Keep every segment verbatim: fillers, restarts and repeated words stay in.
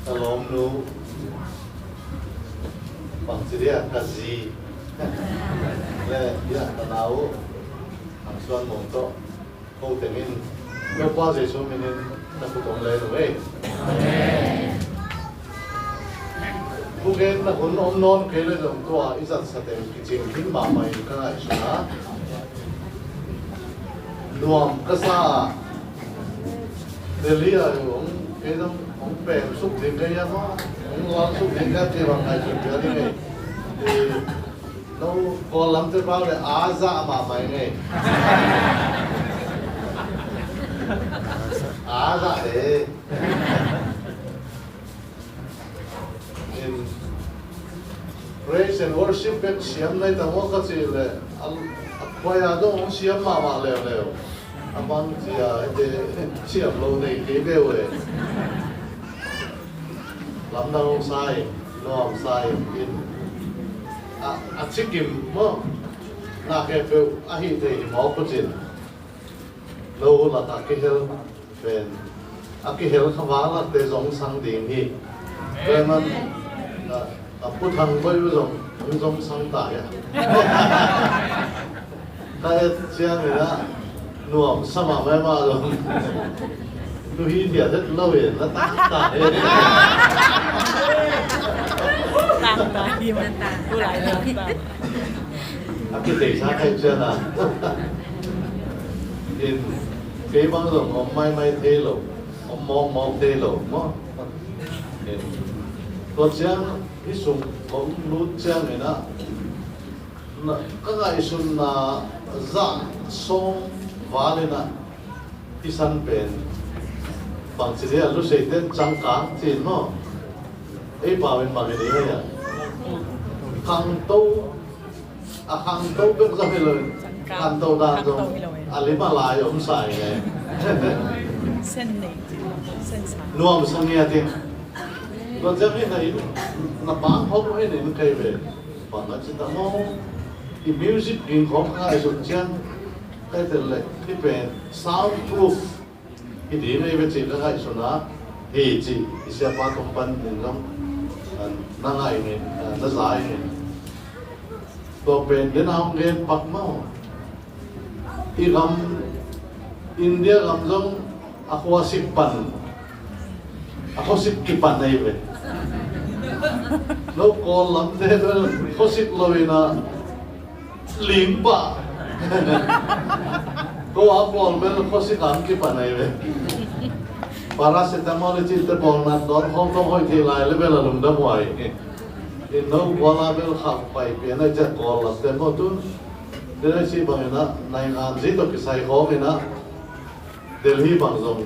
Ka lawmnu, bangci dia ka zi le dia ka nau, Thang Suan Mung tawh, ko tengin Topa Jesu minin na khut hong le nu ei. Amen. Thugen na hun om nawn kei le zong tua i zatsa teng kicing khin mahmah in ka ngaihsun a. Nuam ka sa a, Delhi ah hong, kei zong hong pem suk ding ka hiam a, hong lal suk ding ka hiam ci bang ngaihsun pia ding ei. No, Kawl lamte pau le a zah mahmah ing ei. A zah e. In praise and worship bek siam nai ta maw ka cih leh, a, a choir zong hong siam mahmah leuleu. A bang cia, ete, siam lo nei kei beu e. Lamdang hong sa in, nuam sa in, in. A, a cikim maw, na khempeuh a hih thei hi mawk pacin. Lo lakah kihel pen a kihel kha val lakte zong sang ding hi. Tua ahih man, a, a Pu Thang Bawi uh zong, zong zong sang ta hia. Ka et ciangin ah nuam sa mahmah zong. Nu hi thiat het lo in na tang ta hi. Tang ta hi man ta. Tu lai tang ta. A kiteisa khai cian a. In kei bang zong om maimai thei lo, om mawkmawk thei lo maw. In tua ciang hih sung kong lut ciangin ah, na, ka ngaihsutna zah sawm val in ah, hih san pen bangci dia Lusei ten cangkang ci-in maw. Ei pau in bang hi ding hiam? Khangto, a khangto bek zong hi lo in, khangto dan zong a lim a lai om sa ing e. Sen nei, sen sa. Nuam sa ngiat ing. Tua ciang hi na in, na pang hong hi na in kei ve. Bang a ci ta maw. I music ging khawng ka ngaihsun ciang, ka tel leh hih pen soundproof hi ding ei ve cih ka ngaihsun a, hi cih i siapa tung panin zong, a, na ngai ing e, a, na za ing e. Tua pen den a hong gen pak maw. I gam, India gam zong a khuasik pan, a khuasik kipan ei ve. No Kawl lamte bel khuasik lo in ah, lim pah. Ko a pawl bel khuasik a kipan ei ve. Paracetamol i cihte pawl nat dawn khawng tawh hoih thei lai le bel a lungdam huai. In no Kawl a bel khak pai pian a ciah Kawl lamte maw tun. Delhi bangin ah naingan zi tawh kisai khawng in ah Delhi bang zong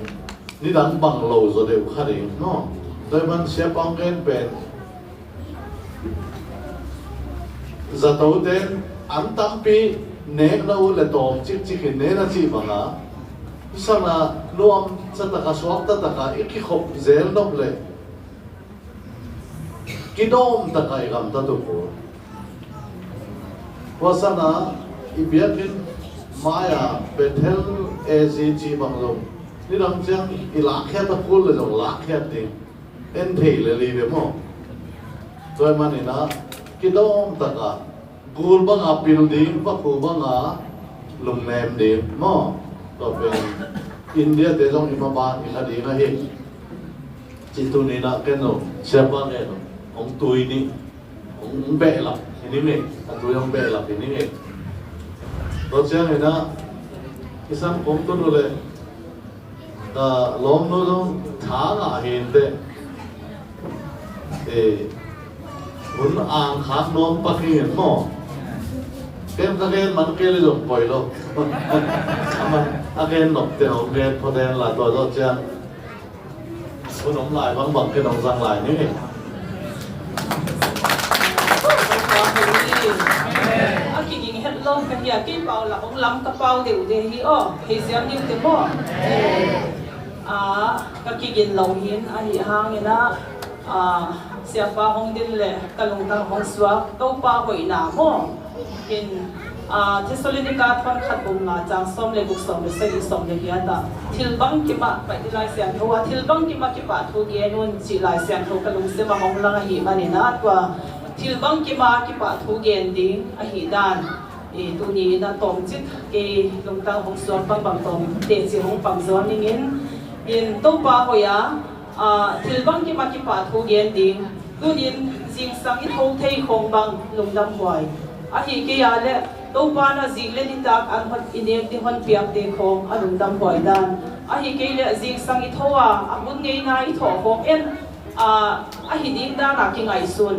nidang bang lo zaw deuh kha ding maw. Tua ahih man siapa hong gen pen zato ten an tampi nekna uh le tawm cikcik in ne na cih bang a, hih san a nuam taktak a, suakta tak a i kikhop zel nop leh kidawm tak a i gamtat uh kul. Tua san a i biakinn mai a Bethel A Z cih bang zong nidang ciang i lakkhiat a kul le zong lakkhiat ding. En thei le li ve maw. Tua ahih man in ah kidawm tak a gul bang a pil ding, vakhu bang a lungnem ding maw. Tua pen India te zong i maban i kha ding ahi. Cih tuni in ah ken zong siapa ken zong hong tui ni, hong behlap hi ning e. A tui hong behlap hi ning e. Tua ciangin ah i sam kong tun uh leh, a, lawmnu zong tha ngah hi inteh. E, hun ang khak nuam pak hi in maw. Ken ka gen man kei le zong poi lo. A man a gen nop te hong gen phot hen la, tua zawh ciang hun om lai bangbang ken hong zang lai ni. A kiging het lo ka hi a, kei pau la hong lam ka pau deuh de hi aw, hei ziang ding te maw. A, ka kigin lo hin ahi hangin ah, a, siapa hong din le ka lungtang hong suak, Topa hoihna maw. In Aa, Thessalonika thawn khat bung nga cang sawm le guk, sawm le sagih, sawm le giat ah, thil bangkim ah, pai ti Lai Siangtho ah, thil bangkim ah kipahthu gen un cih Lai Siangtho ka lungsim ah hong lang ahih manin ah, tua thil bangkim ah kipahthu gen ding ahih dan i tuni in ah tawmcik kei lungtang hong suak bangbang tawm teci hong pang zaw ning in, in Topa hoih a, aa, thil bangkim ah kipahthu gen ding. Tunin zingsang i tho thei khawng bang lungdam huai. Ahih kei a leh Topa in ah zing le nitak an hon i nek ding hon piakte khawng a lungdam huai dan. Ahih kei leh zingsang i tho a, a hun ngeina i thawh khawng en, aa, ahi ding dan a kingaihsun.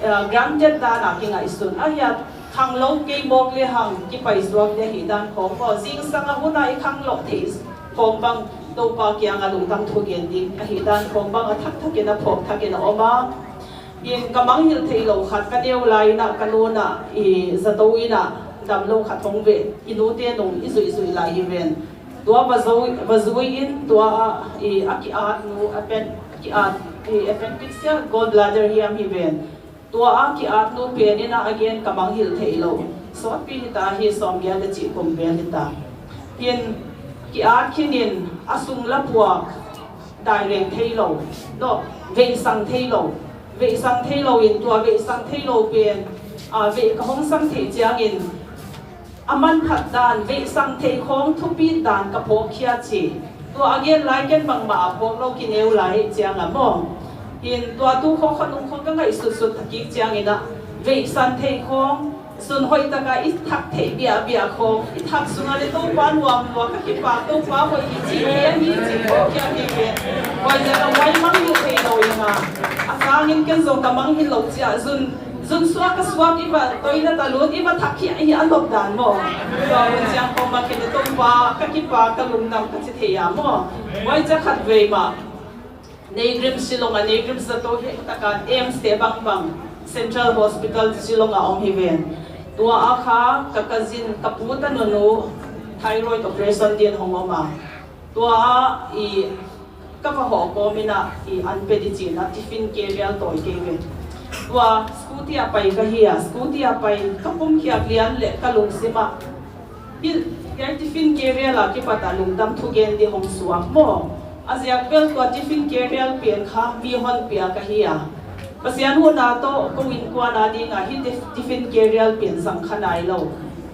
Aa, granted dan a kingaihsun. Ahi a khanglo kei mawk le hang kipai suak ding ahih dan khawng maw. Zingsang a hun a i khanglo thei khawng bang Topa kiang a lungdam thu gen ding ahih dan khawng bang a thak thak in a phawk thak in a om a. In ka mangngilh theih loh khat ka neu lai in ah ka nu in ah i zato in ah damlo khat hong veh, i nute nung i zuihzuih lai hi ven. Tua va zo, va zui in tua ah i a ki-at nu, a pen, a ki-at i appendix ah gall bladder hiam hi ven. Tua a ki-at nu pen in ah a gen ka mangngilh theih loh. Sawtpi hi ta hi, sawmgiat le cih kum vel hi ta. Hin ki-at khin in a sung la puak daireng thei lo, no, veihsang thei lo. Veihsang thei lo in tua veihsang thei lo pen, aa, veih ka hong sang theih ciangin a manphat dan, veihsang theih khawng thupit dan ka phawkkhia ci. Tua a gen lai ken bangmah a phawk lo kineu lai ciang a maw. Hin tua tu khawng khat nung khawng ka ngaihsutsut thakik ciangin ah veihsan theih khawng, sun hoih taka i thak theih biahbiah khawng, i thak sungah le Topa nuam lua ka kipak, Topa hoih i cih hi a hi cih khawng kiang hi ve. Hoih zia ka huai mangngilh thei lo in ah a sangin ken zong ka mangngilh lo ciah zun Zun suak ka suak i va toilet a lut i va thak hi a hi a nop dan maw. Tua hun ciang khawng mah khin le Topa ka kipak ka lungdam ka ci thei a maw. Huai ciang khat vei mah NEIGRIHMS Shillong a, NEIGRIHMS zato hi taka AIIMS te bangbang Central Hospital Shillong a om hi ven. Tua a kha ka cousin ka pu ta nunu thyroid operation din hong om a. Tua ah i ka va hawh kawm in ah i an pe di cin ah tiffin carrier tawi kei ve. Tua scooty ah pai ka hi a, scooty ah pai ka pumkhiak lian le ka lungsim ah hi, hiai tiffin carrier a kipat ah lungdam thugen di hong suak maw. A ziak bel tua tiffin carrier pian kha mi hon pia ka hi a. Pasian huhna tawh ko innkuan a dingah hih tif-, tiffin carrier pian zang kha nai lo.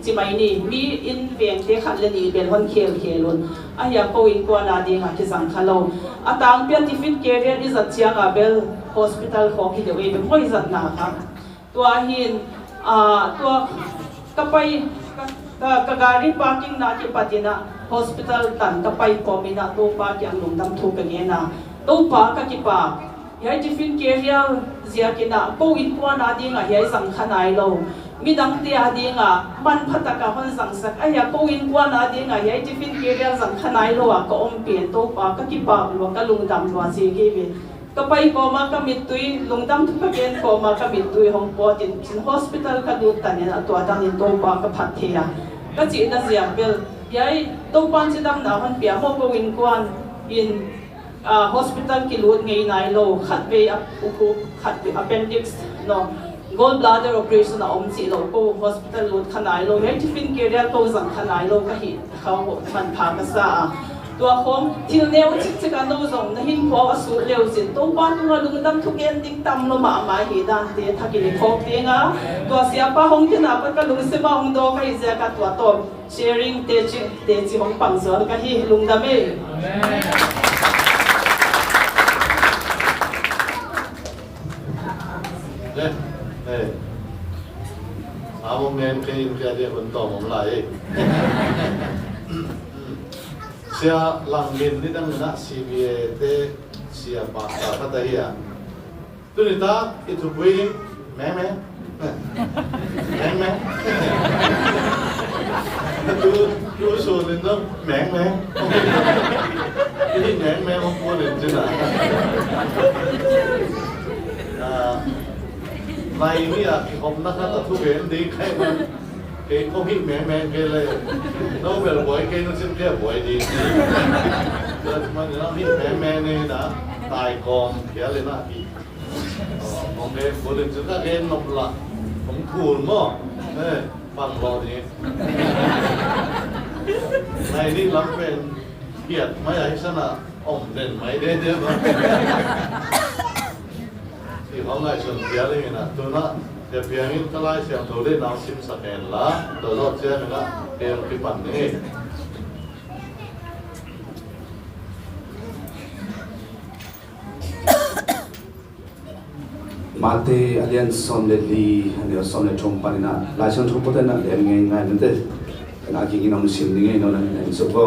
Ci mai ni, mi inn vengte khat le nih bel hon khelkhel un. Ahi a ko innkuan a dingah kizang kha lo. A tangpi a tiffin carrier i zat ciangah bel hospital khawng hi deuh ei bel hoi zatna kha. Tua hin, ah, tua ka pai, ka, ka, ka gari parking na kipat in ah hospital tan ka pai kawm in ah Topa kiang lungdam thu ka ngen a. Topa ka kipak. Hiai tiffin carrier ziak in ah ko innkuan a dingah hiai zang kha nai lo. Midangte a dingah manpha taka hon zangsak. Ahi a ko innkuan a dingah hiai tiffin carrier zang kha nai lo a ka om pen Topa ka kipak lua, ka lungdam lua ziak hi ve. Ka pai kawm a ka mittui, lungdam thu ka gen kawm a ka mittui hong pawt in cin hospital ka lut tan in ah tua dang in Topa ka phat thei a. Ka cihna ziak bel hiai Topa in cidamna hon pia maw, ko innkuan in ah, hospital kilut ngei nai lo, khat vei a ukuk, khat vei appendix, no, gall bladder operation a om cih lo, ko hospital lut kha nai lo, hiai tiffin carrier ko zang kha nai lo ka hih kha uh manpha ka sa a. Tua khawng thil neu cikcik a no zong na hinkhua uh a sut le uh cin, Topa tungah lungdam thugen ding tam lo mahmah hi dante thak in i phawk ding a. Tua siapa hong khin a pat ka lungsim ah hong daw ka hih ziak a tua tawm sharing teci, teci hong pang zual ka hi, lungdam ei. Eh, eh. Amo men ke in ke dia kun to mom lai ei. Sia Lang Min ni dang na C B A te sia pa ta ka ta hia. Tuni ta i thupui meng meng. Meng meng. Tu, tu sun in no meng meng. Ini meng meng hong kuan in cina. Ah, mai ni a kihopna khat a thu gen ding khai man. Kei kong hih meng meng kei le. No bel buai kei no cin kei buai ding. Man no hih meng meng ni na tai kawm kei le na hih. Hong gen, bulin cu ka gen nop lah. Hong phul maw? Eh, Pang lo ni. Nai ni lam pen kiat mai ai sana om den mai de de ba. I hong ngai sun pia le na tuna te piangin ka Lai Siangtho le nau sim sa ken la to lo cia na ke kipan ni. Mate a lian sawm le li, a neu sawm le thum panin ah, Lai Siangtho panin ah lem ngei ngai mate. Kan a kingin hong sim ni ngei nawn ah en suk ko.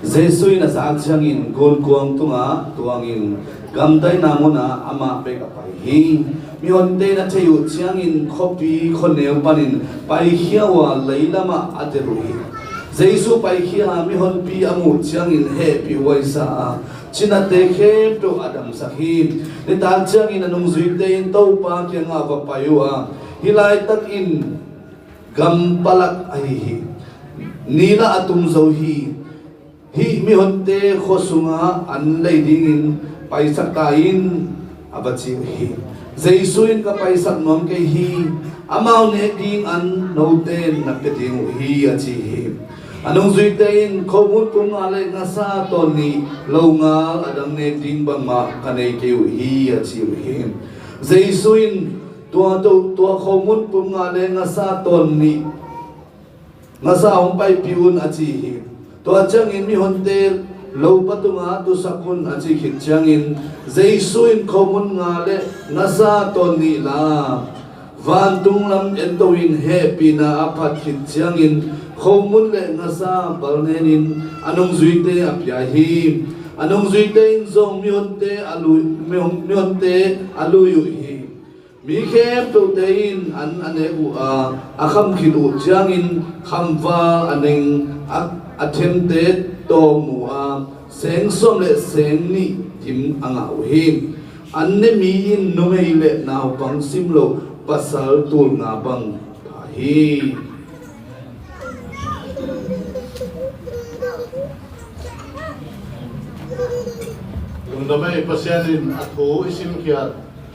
Jesu in a zak ciangin gunkuang tungah tuangin gamdaina munah amah bek a pai hi. Mihonte in a theih uh ciangin khuapi khuaneu panin paikhia uh a leilamah a delh uh hi. Jesu paikhia a mihonpi a muh ciangin hehpih huaisa a, cinate khempeuh a damsak hi. Nitak ciangin a nungzuite in Topa kiangah va pai uh a, hih laitakin gam palak ahi hi. Ni lah a tum zo hi. Hih mihonte khua sungah an lei dingin paisak ta in, a va ci uh hi. Jesu in, ka paisak nuam kei hi. Amau nek ding an note in na pia ding uh hi, a ci hi. A nungzuite in, khomun pum nga le ngasa tawn nih lo ngal a dang nek ding bangmah ka nei kei uh hi, a ci uh hi. Jesu in, tua, tua, tua khomun pum nga le ngasa tawn nih ngasa hong paipih un, a ci hi. Tua ciangin mihonte lo patungah tusak un, a cih khit ciangin Jesu in khomun nga le ngasa tawn nih la vantung lam ento in hehpihna a phat khit ciangin khomun le ngasa bal nenin a nungzuite a pia hi. A nungzuite in zong mihonte a lui, mihon-, mihonte a lui uh hi. Mi khempeuhte in an a nek uh a, a kham khit uh ciangin khamval a neng a, a themte tawm uh a, seng sawm le seng nih dim a ngah uh hi. An ne mi in numei le naupang sim lo pasal tul nga bang pha hi. Lungdam ei, Pasian in a thu i simkhiat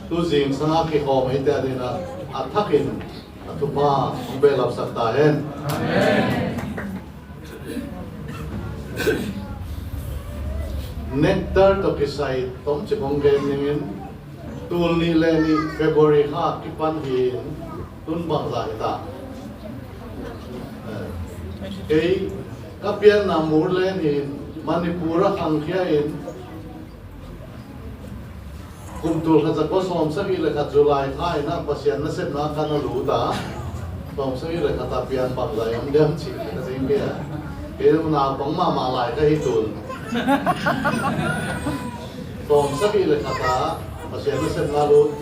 tu zingsang a kikhawm eite adingin a thakin a thupha hong behlapsak ta hen. Amen. Nectar tawh kisai tomcik hong gen dingin, tul nih le nih February kha kipan hi in, tun bangzah hi ta. Eh, kei ka pianna Murlen hi in, Manipur a khangkhia in, kum tul khat za kua sawm sagih le khat July kha in ah Pasian nasepna ka na lut a, sawm sagih le khat a pian bangzah i om diam cih ka ding kei a. Kei naupang mahmah lai ka hi tun. Sawm sagih le khat a Pasian nasepna lut.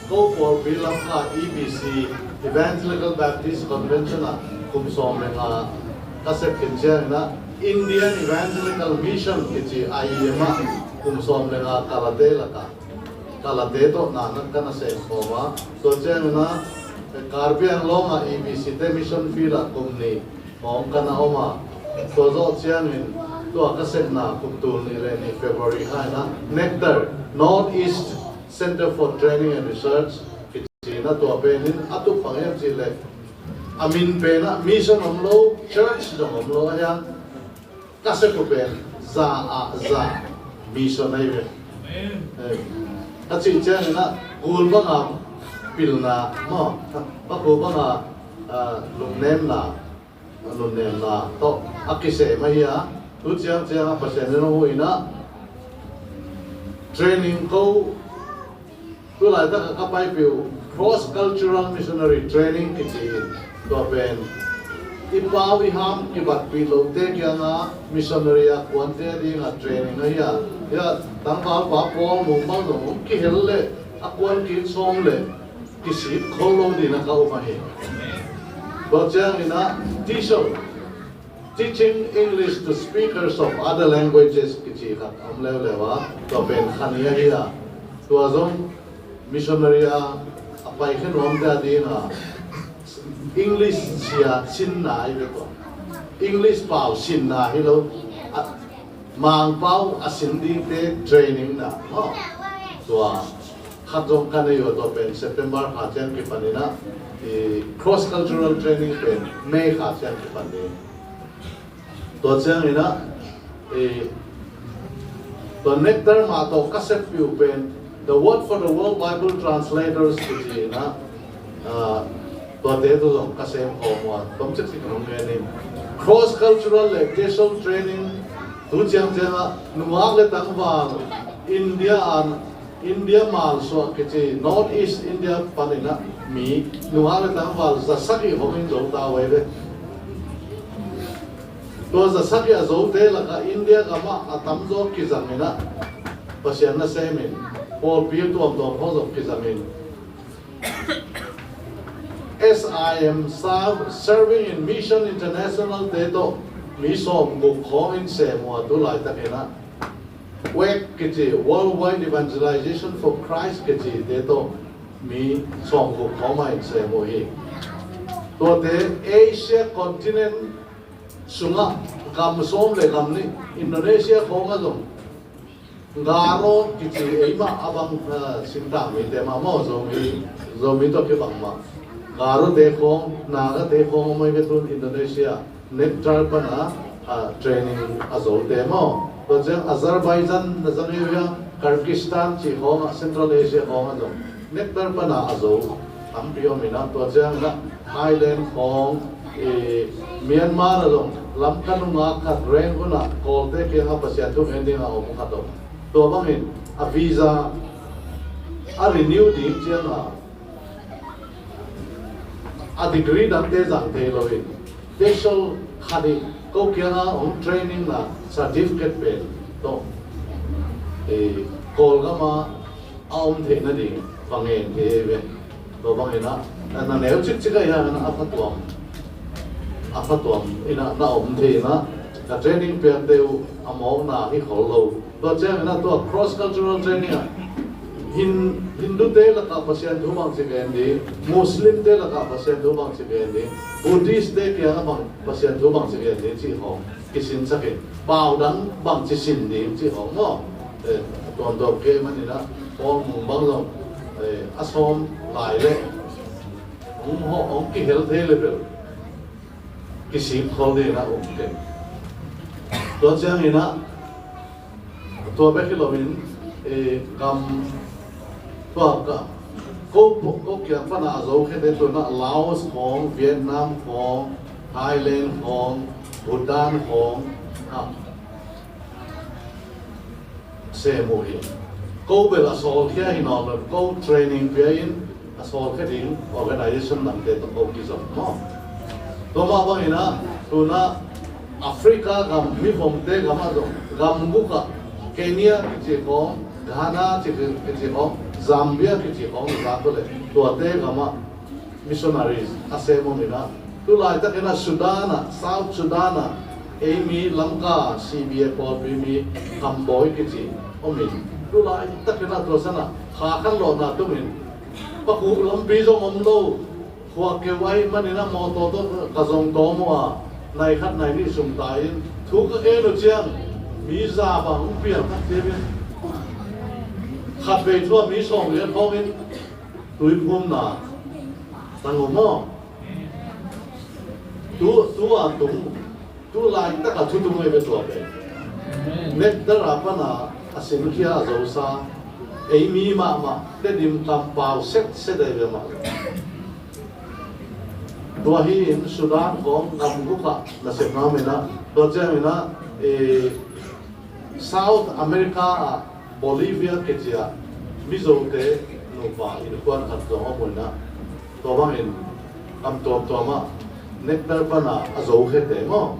Ko pawlpi Lamka E B C, Evangelical Baptist Convention ah kum sawm le nga ka sep khin ciangin ah Indian Evangelical Mission kici I E M ah kum sawm le nga ka late lakah, ka late tawh na na ka na seng khawm a. Tua ciangin ah Karbi Anglong ah E B C te mission field ah kum nih hong ka na om a, tua zawh ciangin tua ka sepna kum tul nih le nih February kha in ah Nectar, North East Center for Training and Research kici in ah, tua pen in a tup bang hiam cih leh a min pen ah mission om lo, church zong om lo a hiang, ka sep uh pen za ah za mission ahi ve. Eh, ka cih ciangin ah kul banga pilna maw, ka kul banga, ah, lungnemna, nunnemna tawh a kisem ahi a, tu ciangciang a Pasian in hong huh in ah training ko, tu laitak a ka paipih uh cross cultural missionary training kici in, tua pen i pau i ham kibatpih lote kiangah missionary a kuante dingah training ahi a, hia tangvalpa Paul mumang zong hong kihel leh a kuan kik sawm leh kisik khol lo dingin a ka um ahi. Tua ciangin ah TESOL, Teaching English to Speakers of Other Languages kici khat a om leuleu a, tua pen kha ni ahi a, tua zong missionary a, a pai khe nuamte a dingah English sia sinna ahi ve tua. English pau sinna hi lo, a, Mangpau a sin dingte training na maw, tua Khat zong ka nei uh a, tua pen September kha ciang kipan in ah, i cross cultural training pen May kha ciang kipan ding. Tua ciangin ah, i tua Nectar mah tawh ka seppih uh pen The Word for the World Bible Translators kici in ah, ah, tuate tawh zong ka sem khawm uh a, tomcik cik nong gen in. Cross cultural le casual training, tu ciangciang ah nungak le tangval India an India malsuah kici, North East India panin ah mi nungak le tangval za sagih hong in zo ta uh hi ve. Tua za sagih a zote lakah India gamah a tamzaw kizangin ah, Pasian nasem in, pawlpi tuamtuam khawng zong kizangin, S I M, Serving in Mission International te tawh mi sawmguk khawng in sem uh a, tu laitakin ah WEC kici, Worldwide Evangelization for Christ kici te tawh mi sawmguk khawng mah in sem uh hi. Tuate Asia continent sungah gam sawm le gam nih, Indonesia khawng ah zong Garo kici, eimah a bang, ah, singtang mite mah maw, Zomi, Zomi tawh kibang mah. Garo te khawng, Naga te khawng a mawi ve tun Indonesia, Nectar pana, ah, training a zote maw. Tua ciang Azerbaijan na zang hi uh hiam, Kyrgyzstan cih khawngah, Central Asia khawngah zong Nectar pana a zo tampi om in ah, tua ciangin ah Thailand khawng, i, Myanmar ah zong Lamka nungak khat Rangoon ah Kawlte kiangah Pasian thu ngen dingah a om khat om. Tua bangin a visa a renew ding ciangah a degree dangte zang thei loin, special khat hi, ko kiangah hong training na certificate pen tawh, eh, Kawlgam ah a om theih nading va ngen thei hi ve. Tua bangin ah, na neu cikcik ahih hangin ah a phatuam, a phatuam in ah na om thei in ah, na training piakte uh a mawkna hi khol lo. Tua ciangin ah tua cross cultural training ah Hin-, Hindu te lakah Pasian thu bangci gen ding, Muslim te lakah Pasian thu bangci gen ding, Buddhist te kiangah bang Pasian thu bangci gen ding cih khawng kisinsak in, pau dang bangci sin ding cih khawng maw. Eh, tuamtuam kei manin ah Paul Mung bang zong, eh, a sawm lai leh hong, hong kihel thei leh bel kisik khol ding in ah um kei. Tua ciangin ah, tua bek hi loin, eh, kam, tua ka, ko, ko kiang pana a zo khete tun ah Laos khawng, Vietnam khawng, Thailand khawng, Bhutan khawng, ah, sem uh hi. Ko bel a sawlkhia hi nawn lo, ko training pia in a sawlkhia ding organization lamte tawh ko kizom maw. Tua mah bangin ah, tun ah Africa gam, mivomte gam ah zong, gam guk ah, Kenya kici khawng, Ghana kici, kici khawng, Zambia kici khawng, zak uh leh tuate gam ah missionaries a sem om in ah, tu laitakin ah Sudan ah, South Sudan ah, ei mi Lamka C B A pawlpi mi Kambawi kici om in, tu laitakin ah tua san ah kha khan lawhna tungin, pakhu lampi zong om lo, khua keu ahih manin ah mawtaw tawh ka zong tawm uh a, nai khat nai nih sung tai in thu ka gen uh ciang mi za bang hong pial khat ciangin, khat vei thu ah mi sawm lian khawngin tuiphumna tang uh maw. Tu, tu a tung, tu laitak a thu tung ei ve tua pen. Amen. Nectar a pana a sinkhia a zosa, ei mi mahmah Tedim kam pau setset ei ve mah. Tua hi in Sudan khawng gam guk ah nasepna om in ah, tua ciangin ah, eh, South America ah Bolivia kici ah Mizote nupa innkuan khat zong om uh in ah, tua bangin kam tuamtuam ah Nectar pana a zo khete maw,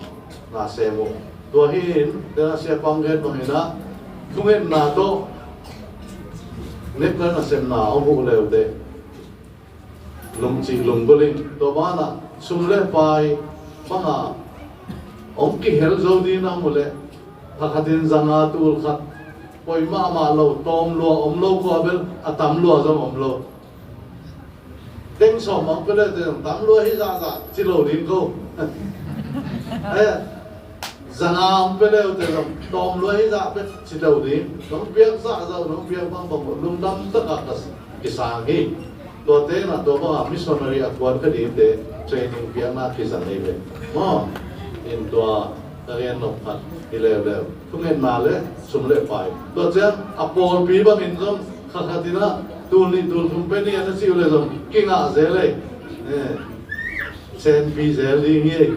na sem uh. Tua hi in, tua Sia Pang gen bangin ah, thungetna tawh Nectar nasepna hong huh le uh teh, lungcih lunggulh in, tua banah sum le pai bangah hong kihel zo ding na om uh leh, thakhatin zanga tul khat poi mahmah lo, tawm lua om lo, kua bel a tam lua zong om lo. Teng sawm mang pia le teng tam lua hi zahzah ci lo ding ko. Eh, Zanga hong pia leute zong tawm lua hi zah bek ci lo ding. Nong piak zah zah nong piak bangbang lungdam takah ka kisang hi. Tuate na tua banga missionary a kuan ka dingte training piakna kizang hi ve. Maw, in tua ka gen nop khat hi leuleu. Thungetna le sum le pai. Tua ciang a pawlpi bangin zong kha khat in ah tul nih tul thum pe ni a na cih uh le zong kingah zel ei. Eh, senpi zel ding hi ei.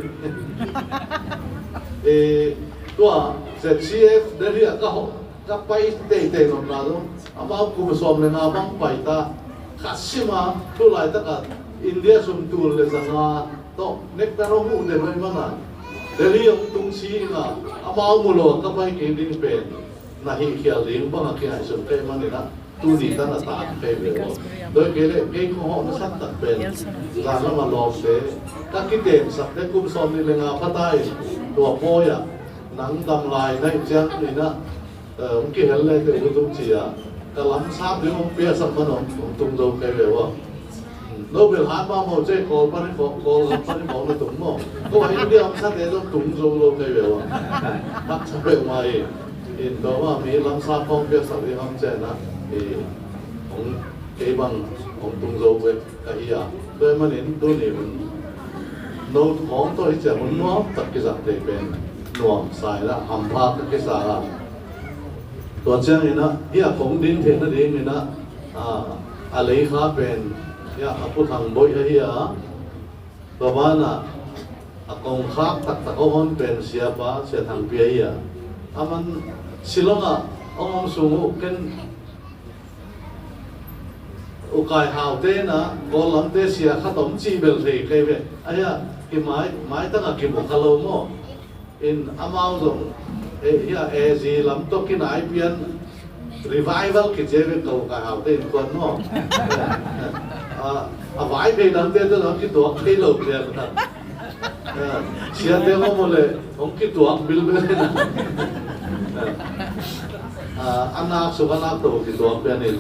Eh, tua Z C F Delhi ah ka hawh ka pai teitei nopna zong amau kum sawm le nga bang pai ta. Khat sima tu laitakah India sum tul le zanga tawh nektar hong huh den hoih mana Delhi hong tung si inga amau mu lo ka pai kei ding pen na hih khial ding banga kingaihsun kei maninah tuni tan a tak kei ve aw. Doi kei le kei kong hawh na sak tak pen zan lama lawmte ka kitensakte kum sawm nih le nga phata in tua pawi ah nang dam lai na ih ciang inah hong kihel le te uh tung ci-a ka lamsap ding hong piasak man hong tung zo kei ve aw. No bel hat mahmah uh cei kawl pan i kawl, kawl lam pan i kawl na tung maw. Ko a India hong sate zong tung zo lo kei ve aw. Haksa peuhmah hi. In tua mah mi lamsap hong piasak ding hong cena hong kei bang hong tung zo ve. Ka hi a, tua ahih manin tuni hun no khawng tawh hi ciang hun nuam tak kizang thei pen nuam sa inah hampha ka kisa a. Tua cianginah hi a kong din theih nadinginah a, a leikha pen hi a, a Pu Thang Boih ahi a. Tua banah a kongkhak taktak hong hon pen siapa Sia Thang Pia hi a. A man Shillong ah hong om sung uh ken Ukai Haute na Kawl lamte sia khat om cih bel thei kei ve. Ahi a, hi mai, maitangah kimu kha lo maw. In amau zong eh, hi a, A Z lam tawh kinai pian revival kici ve ka Ukai Haute in kuan maw. A, a Vaiphei lamte tawh zong kituak thei lo pian khat. Siate hong om le hong kituak bilbel hi na. A nak suk a nak to kituak pian hi.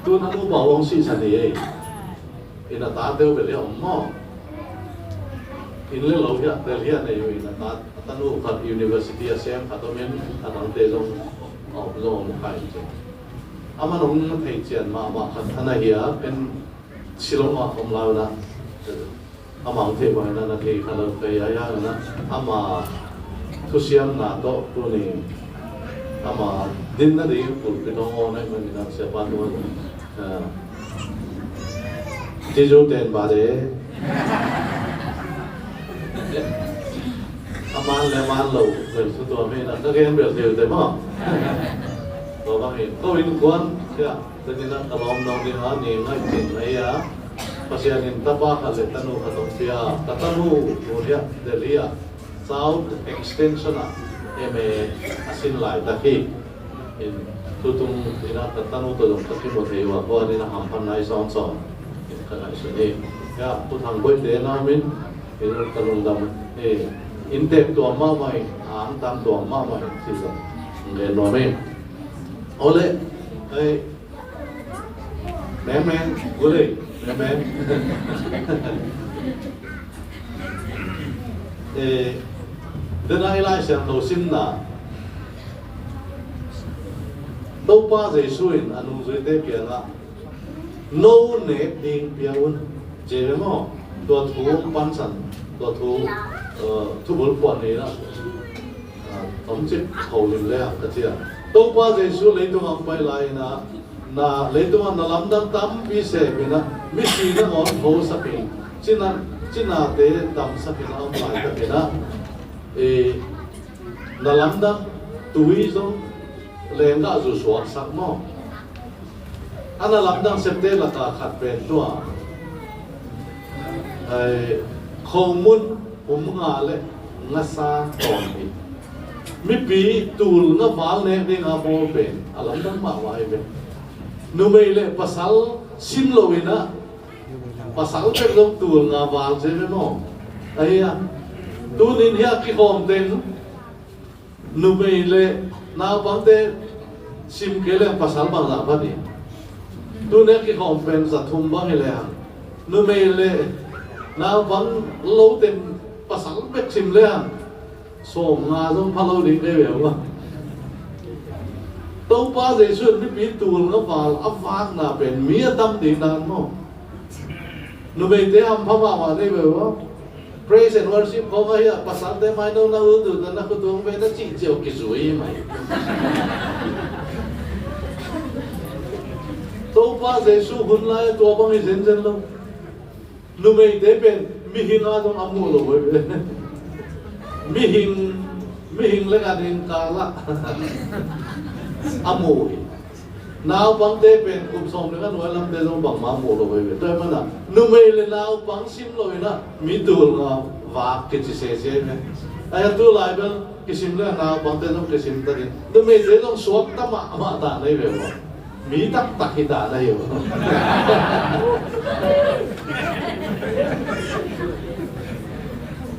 Tun a nupa hong sihsan hi ei. In a tate uh bel hi a om maw. In le lo hi a, bel hi a nei uh in a ta, a tanu khat university a sem khat om in a tangte zong a om zong om khai in. Aman hong na thei cian mahmah khat a na hi a, ken Shillong ah om lai uh na. Amah ang thei bang na na thei kha lo kei a, a na ama thusiamna tawh tuni ama din nading pulpit hong awn ahih manin a siapa tungah Jesu ten ba de. A man le man lo bel thu tua mi na ka gen bel thei uh te maw. Tua bangin ko innkuan sia. Tuni-in ah ka lawm nong ding a, ni ngaih cin na hi a, Pasian in tapa khat le tanu khat hong pia, ka tanu tuni-ah Delhi ah South Extension ah M A a sin laitak hi. In tutung in ah ka tanu tawh zong ka kimu thei uh a, kua ding a hamphatna i sawmsawm in ka ngaihsun hi. Ya, Pu Thang Boih te na om in, in ka lungdam hi. Inntek tuam mahmah hi, a angtang tuam mahmah hi, ci zong gen nuam hi. Awle, ei, Meng meng, gulei, meng meng. Eh, dena i Lai Siangtho simna. Topa Jesu in a nungzuite kiangah no nek ding pia un. Ci ve maw? Tua thu pansan, tua thu, eh, thubul phuan ni la. Ah, tomcik holim le ah ka cia. Topa Jesu leitung ang pai lai-in ah, na leitung ah na lamdang tampi sep in ah, misi nangawn hosak in, cina, cinate damsak in ah, om laitak in ah, eh, na lamdang tui zong lenggah zu suaksak maw? A na lamdang septe laka khat pen tua, ai, khomun hum nga le ngasa tawm hi. Mipi tul nga val nek dinga bawl pen a lamdang mahmah hi ve. Numei le pasal sim lo in ah, pasal pek zong tul nga val ci ve maw? Ahi a, tunin hi a kikhawm teng numei le naupangte sim kei leng pasal bangzah pha ding. Tuni a kikhawm pen za thum bang hi lehang, numei le naupang lo teng pasal bek sim lehang, Sawm nga zong pha lo ding kei ve maw. Topa Jesuh in mipi tul nga val a vakna pen mi a tam ding dan maw. Numeite hampha mahmah ding ve maw. Praise and worship khawng ahi a, pasalte mai no na u tu na na khutung ve na cih ciau kizui mai. Topa Jesuh hun lai a tua bang hi zenzen lo. Numeite pen mihing a zong a muh lo ve. Mihing, mihing le ngan in kala a muh hi. Naupangte pen kum sawm le nga nuai lamte zong bangma muh lo ve. Tua hi mana numei le naupang sim lo ina mi tul nga vak kici sese ve. Ahi a tu lai bel kisim le naupangte zong kisim ta ding. Numeite zong suak ta mahmah ta nei ve maw. Mi taktak hi ta na hi uh.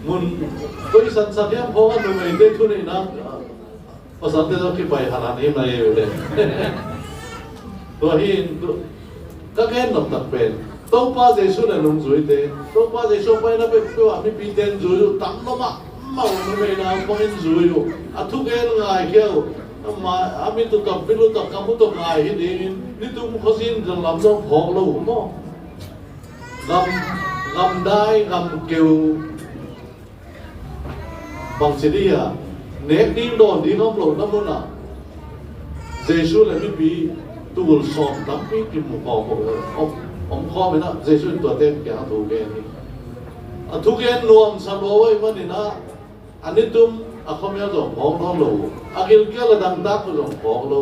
Mun koi sansan hiam khawng a numeite thuneihna pasalte zong kipai halan hi na hi uh le. Tua hi in tu ka gen nop tak pen Topa Jesuh le nungzuite, Topa Jesuh paina peuhpeuh ah mipite in zui uh tam lo mah. Mau numei naupang in zui uh, a thugen ngaikhia uh. Ama, a mi tutak, pi lutak, ka mutak ngai hi dingin, nitum khuazin lam zong phawk lo uh maw. Gam, gamdai, gamkeu, bangci dih a, nek ding dawn ding om lo na mun ah Jesuh le mipi tul sawm tampi kimu khawm uh, om, om khawm in ah Jesuh in tuate kiang a thugen hi. A thugen nuamsa lua uh ahih manin ah, a nitum a khuamial zong phawk nawn lo uh, a gilkial a dangtak uh zong phawk lo.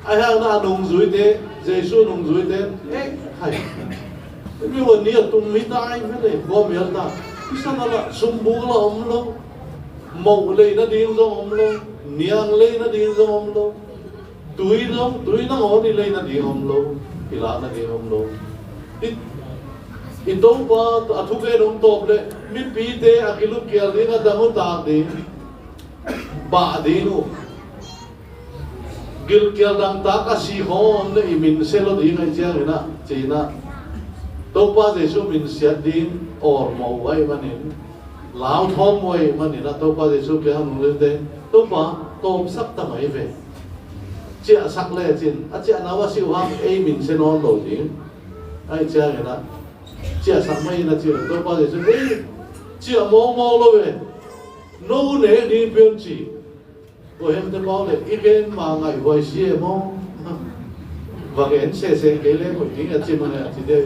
Ahi hangin a nungzuite, Jesuh nungzuite, eh, hai. Mi ua ni a tum mi ta ai ve le, khuamial ta. Kisa na la, sumbuk la om lo. Moh lei nading zong om lo. Niang lei nading zong om lo. Tui zong, tui nangawn i lei nading om lo. I lak nading om lo. I, i Topa a thugen hong tawp le, mipite a kilutkial ding, a dang uh tak ding, bah ding uh. Gilkial dangtak a si khawng om le i min sia lo ding ahih ciangin ah, ci-in ah. Topa Jesuh min siat ding awlmawh uh ahih manin, lauthawm uh ahih manin ah, Topa Jesuh kiang a nungzuite, Topa, tawpsak ta mai ve. Ciahsak lecin, a ciahna uh a si uh hang ei min sia nawn lo ding. Ahih ciangin ah, ciahsak mai in a ci le Topa Jesuh, ei, ciah mawkmawk lo ve. No nek ding pian ci. Tua hiam te pau le, i gen ma ngaihhuai si e maw? Va gen sese kei le koih ding a ci mah le a ci dei.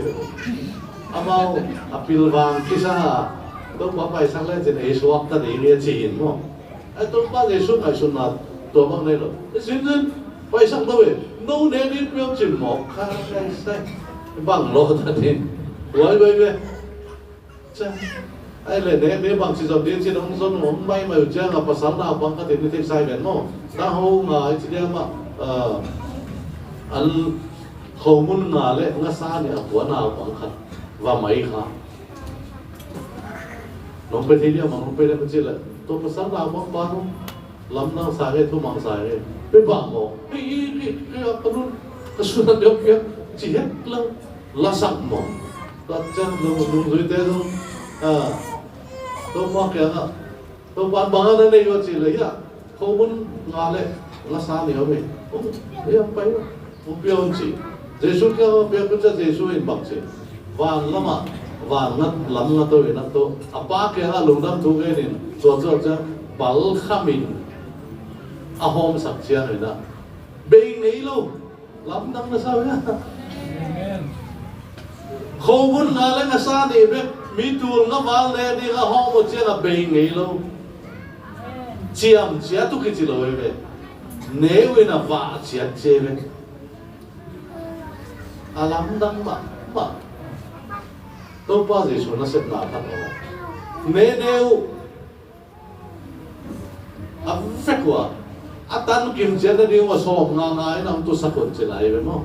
Amau a pilvang kisa a, Topa paisak lecin ei suak ta ding a ci in maw. Ai Topa Jesuh ngaihsutna tua bang nei lo. Sinsin paisak lo e, no nek ding pian ci mawk kha kai sai. Bang lo ta ding. Huai huai ve. Ciang. Ai le nek ding bang ci zon ding ci dong zon hong mai mai uh ciang a pasal naupang khat in i theih sai ven maw. Dang ho nga i ci diam ah, ah, an khomun nga le ngasa nih a pua naupang khat va mai kha. Nong pe thei diam ah, nong pe diam ci le. Tua pasal naupang pa nong Lamdang sa nge, thumang sa nge. Pe bah maw. Hei, hei, hei, hei, a panun. Ka sunat deuh piak. Ci het lang. Lasak maw. Tua ciang nung, nungzuite zong. Ah. Topa kiangah. Topa bang a na nei uh a ci le hiah. Khomun nga le. Lasa ni om e. Om. Hiah pai uh. Hong pia un ci. Jesuh kiang a piak un ciang Jesuh in bang ci. Van lamah, van ngat, lam ngat uh in a to. A Pa kiangah lungdam thu gen in, tua, tua ciang balkham in a hawmsak ciangin ah. Bei ngei lo. Lamdang na sa uh hia. Amen. Khomun nga le ngasa nih bek, mi tul nga val ne ding a hawm uh ciangah bei ngei lo. Ciam ciat uh kici lo hi ve. Ne uh in a vah ciat ci hi ve. A lamdang mahmah. Topa Jesuh nasepna khat aw. Nene uh. A vek uh a. A tan kim ciat nading uh a sawm nga nga in a hong tusak un ci lai ve maw.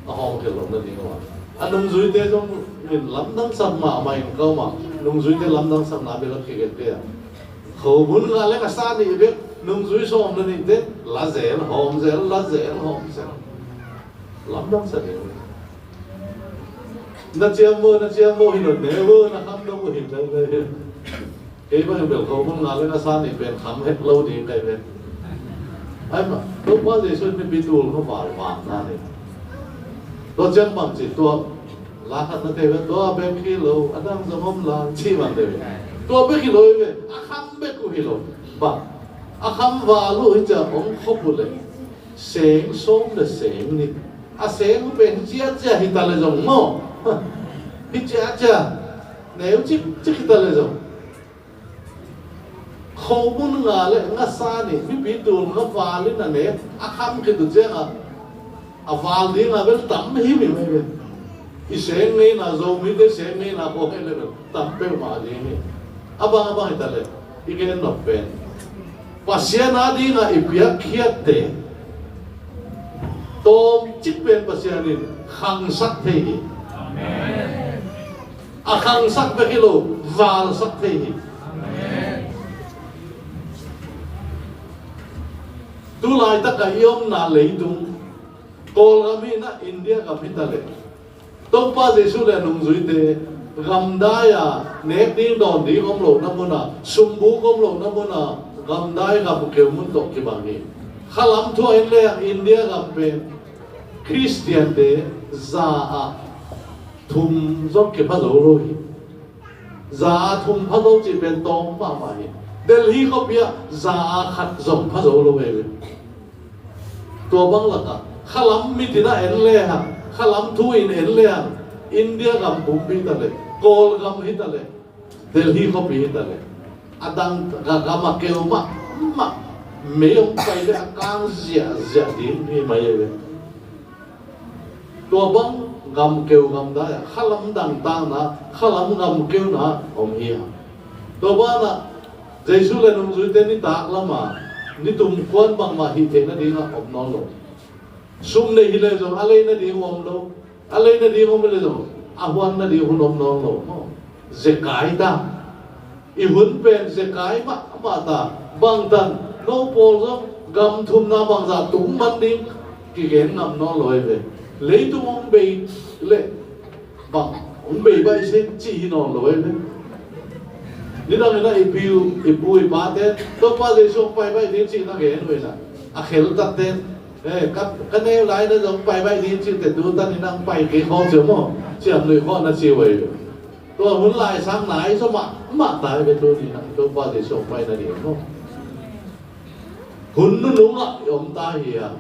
A hawm khelh lo nading uh a. A nungzuite zong in lamdang sak mahmah in ka um a. Nungzuite lamdang sakna bek a kigen kei a. Khomun nga le ngasa nih bek, nungzui sawm le nihte, la zel, hawm zel, la zel, hawm zel. Lamdang sa ding. Na ciam maw, na ciam maw, hi lo ne maw, na kham dong maw, hi lo ne. Kei bang in bel khomun nga le ngasa nih pen kham het lo ding kai pen. Ai mah, Topa Jesu in mipi tul kha val vang ta ni. Tua ciang bang ci tua, la khat na te ve, tua bek hi lo, a dang zong om lai ci bang te ve. Tua bek hi lo ve, a kham bek uh hi lo. Bang, a kham val uh hi cia hong khop uh le, seng sawm le seng nih. A seng uh pen hi cia cia hi ta le zong maw. Hi cia cia, neu cik cik hi ta le zong. Khomun nga le ngasa nih, mipi tul nga val in a nek, a kham khit uh ciangah, a val dingah bel tam hi mi mai ve. I seng ngeina, Zomite seng ngeina khawng hi le bel tam peuhmah ding hi. A bang a bang hi ta le, i gen nop pen, Pasian a dingah i piakkhiatte tawmcik pen Pasian in khangsak thei hi. Amen. A khangsak bek hi lo, valsak thei hi. Tu laitak a i omna leitung, Kawlgam hi na, India gam hi ta le, Topa Jesu le nungzuite gamdai a nek ding dawn ding om lohna mun a, sumbuk om lohna mun a, gamdai gam keu mun tawh kibang hi. Khalam thu a en leng India gam pen Khristiante za ah thum zong kipha zo lo hi. Za a thum pha zo cih pen tawm mahmah hi. Delhi khuapi ah za a khat zong pha zo lo ve ve. Tua bang lakah khalam mitin a en lehang, khalam thu in en lehang, India gam pumpi ta le, Kawlgam hi ta le, Delhi khuapi hi ta le, a dang gam a keu mahmah, mei hong pai le a kang ziahziah ding hi mai ve. Tua bang gam keu gamdai ah khalam dangtakna, khalam gam keuna om hi a. Tua banah Jesu le nungzuite nitak lama nitum kuan bangmah hih theih nadingah om nawn lo. Sum nei hi le zong a lei nading om lo. A lei nading om le zong a huan nading hun om nawn lo. Zekai ta. I hun pen zekai mahmah ta. Bangtan no pawl zong gam thumna bangzah tung man ding kigen ngam nawn lo hi ve. Leitung hong bei le bang hong bei baih seng cih hi nawn lo hi ve. Nidang inah i pu i pate Topa Jesu hong pai baih ding cih na gen uh inah a kheltatte, eh, ka neu lai na zong pai baih ding cihte tu tan inah hong pai kei khawng cio maw, ciamnuih khawng na ci uh hi ve. Tua hun lai sang nai zaw mahmah ta hi ve. Tuni-in ah Topa Jesu hong pai nading maw? Hun nunung ah i om ta hi a,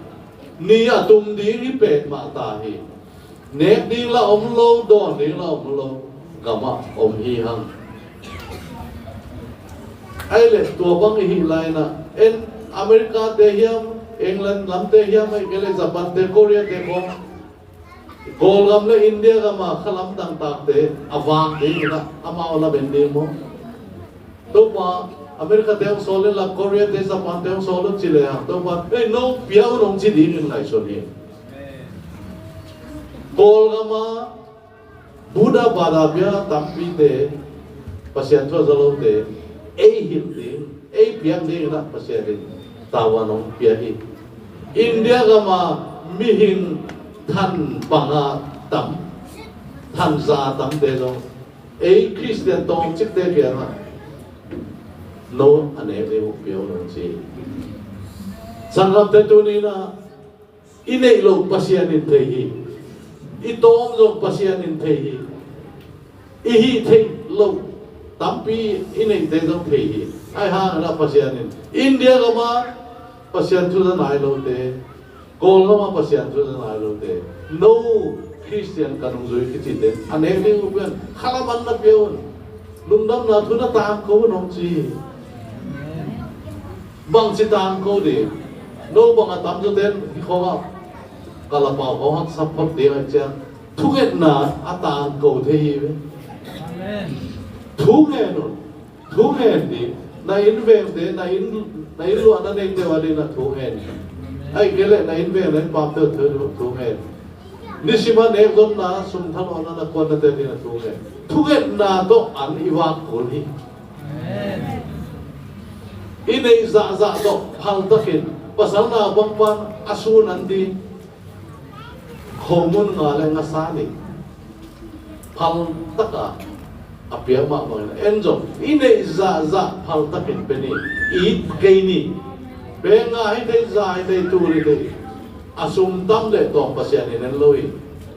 ni a tum ding hi petmah ta hi. Nek ding la om lo, dawn ding la om lo, gam ah om hi hang. Ai le tua bang i hih lai-in ah en America te hiam, England lamte hiam, ai kei le Japan te, Korea te khawng Kawlgam le India gam a khalam dangtakte a vak ding inah amau lam en ding maw? Topa, America te hong sawl in la, Korea te, Japan te hong sawl un ci lehang Topa, ei, no pia un hong ci dingin ngaihsun hi. Kawlgam a Buddha bada bia tampite, Pasian thu a za lote, ei hilh ding, ei piak ding inah Pasian in tavuan hong pia hi. India gam a mihing than bang a tam, than za a tamte zong ei Khristian tawmcikte kiangah no a nek ding uh pia un hong ci hi. Sanggamte, tuni-in ah i neih loh Pasian in thei hi. I tawm zong Pasian in thei hi. I hih theih loh tampi i neihte zong thei hi. Ai hang inah Pasian in India gam a Pasian thu za nai lote, Kawlgam a Pasian thu za nai lote, no Khristian ka nungzui kicite a nek ding uh pian khalam an na pia un. Lungdamna thu na tangko un hong ci hi. Bangci tangko ding? No bang a tamzaw ten hi khawng ah kalapau khawng haksa phot ding ahih ciang thungetna a tangko thei hi ve. Amen. Thungen un. Thungen ding. Na innvengte, na inn, na inn luahna neite uh a dingin ah thungen. Ahih kei leh na innveng na innpamte uh thungen. Nisim a nekzonna, sum thalawhna na kuannate dingin ah thungen. Thungetna tawh an i vak kul hi. I neih zahzah tawh phaltakin pasal naupang pan a sun an ding. Khomun nga le ngasa nih phaltaka A piak mah bangin en zong i neih zahzah phaltakin pe ni. It kei ni. Pe ngah hi thei, za hi thei, tul hi thei. A sum tam le tawm Pasian in en lo hi.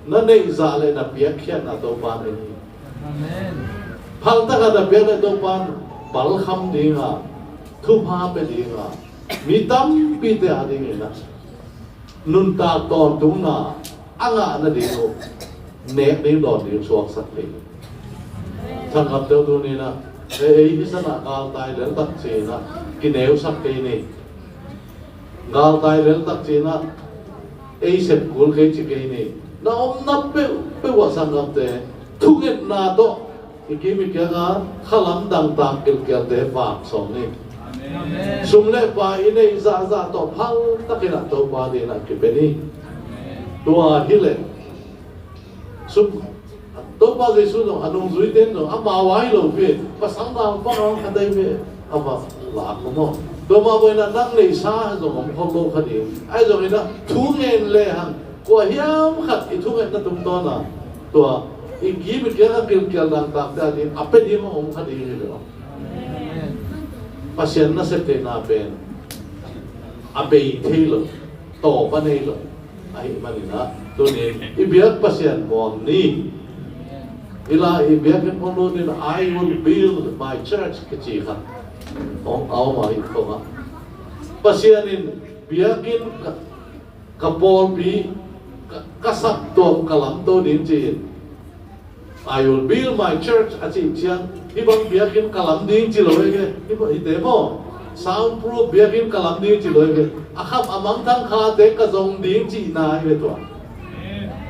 Na neih zah le na piakkhiatna Topa in en hi. Amen. Phaltaka na piak le Topa in palkham dinga, thupha pe dinga, mi tampite a dingin a nuntak tawntungna a ngah nading uh nek ding dawn ding suaksak thei. Sanggamte uh, tuni-in ah ei hi sanah galtai leltak ci-in ah kineusak kei ni. Galtai leltak ci-in ah ei sep kul kei ci kei ni. Na omna peuhpeuh ah sanggamte, thungetna tawh i kim i kianga khalam dangtak kilkialte vak sawm ni. Amen. Sum le pai i neih zahzah tawh phaltakin ah Topa dingin ah kipia ni. Tua hileh sum, Topa Jesu zong a nungzuite in zong amau a hi lopi, pasal naupang a hong kha dai ve, a va lak uh maw. Tua mah bangin ah nang neihsa zong om khol lo kha ding. Ahi zongin ah thu ngen lehang kua hiam khat i thungetna tungtawn a, tua i kim i kianga kilkial dangtakte a ding a pia ding a om kha ding hi lo. Pasian nasep theihna pen a bei thei lo, tawp a nei lo. Ahih manin ah tuni-in i biak Pasian muang ni. I la i biakinn hong lut in, "I will build my church," kici khat hong a om ahih khong ah, Pasian in, "Biakinn ka, ka pawlpi, ka, ka saptuam ka lamto ding," ci-in, "I will build my church," a cih ciang, hih bang biakinn ka lam ding ci lo hi ve. Hih bang, hihte maw, soundproof biakinn ka lam ding ci lo hi ve. A kham a mangthang khate ka zong ding cihna hi ve tua.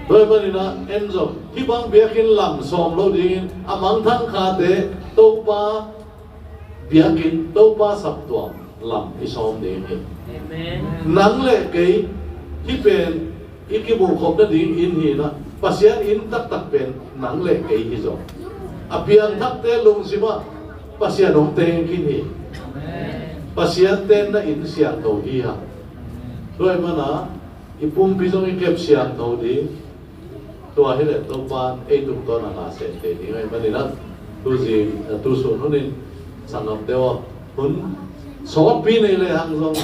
Tua ahih manin ah en zong, hih bang biakinn lam sawm lo dingin, a mangthang khate Topa biakinn, Topa saptuam lam i sawm ding hi. Amen. Nang le kei, hih pen i kibulkhop nading inn hi-in ah, Pasian inn taktak pen nang le kei hi zaw. A piangthakte lungsim ah Pasian hong teng khin hi. Amen. Pasian tenna inn siangtho hi hang. Tua ahih manin ah i pumpi zong i kep siangtho ding. Tua hileh Topa in ei tungtawn a na sem thei ding ahih manin ah, tu zing, tu sun hun in sanggamte aw, hun sawtpi nei lehang zong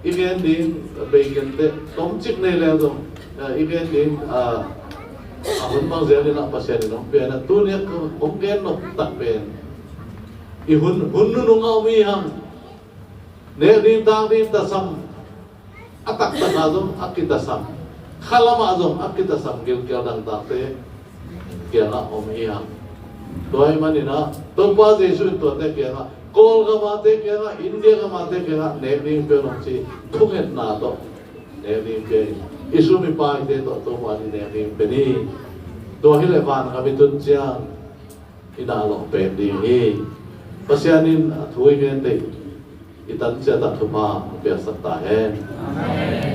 i gen ding, beikente tomcik nei lehang zong i gen ding, a, a hun bang ziau in ah Pasian in hong pia in ah, tuni a hong gen nop tak pen i hun, hun nunung a om i hang. Nek ding, tak ding, tasam, a taktak ah zong a kitasam, khalam ah zong a kitasam gilkial dangtakte kiangah om hi hang. Tua ahih manin ah Topa Jesu in tuate kiangah, Kawlgam ate kiangah, India gam ate kiangah nek ding pia un hong ci, thungetna tawh nek ding pia in, i sum i paite tawh Topa in nek ding pia ni. Tua hileh vangam i tun ciang i na lawh pek ding hi. Pasian in a thu i gen teh i tan ciat ah thupha hong piaksak ta hen. Amen.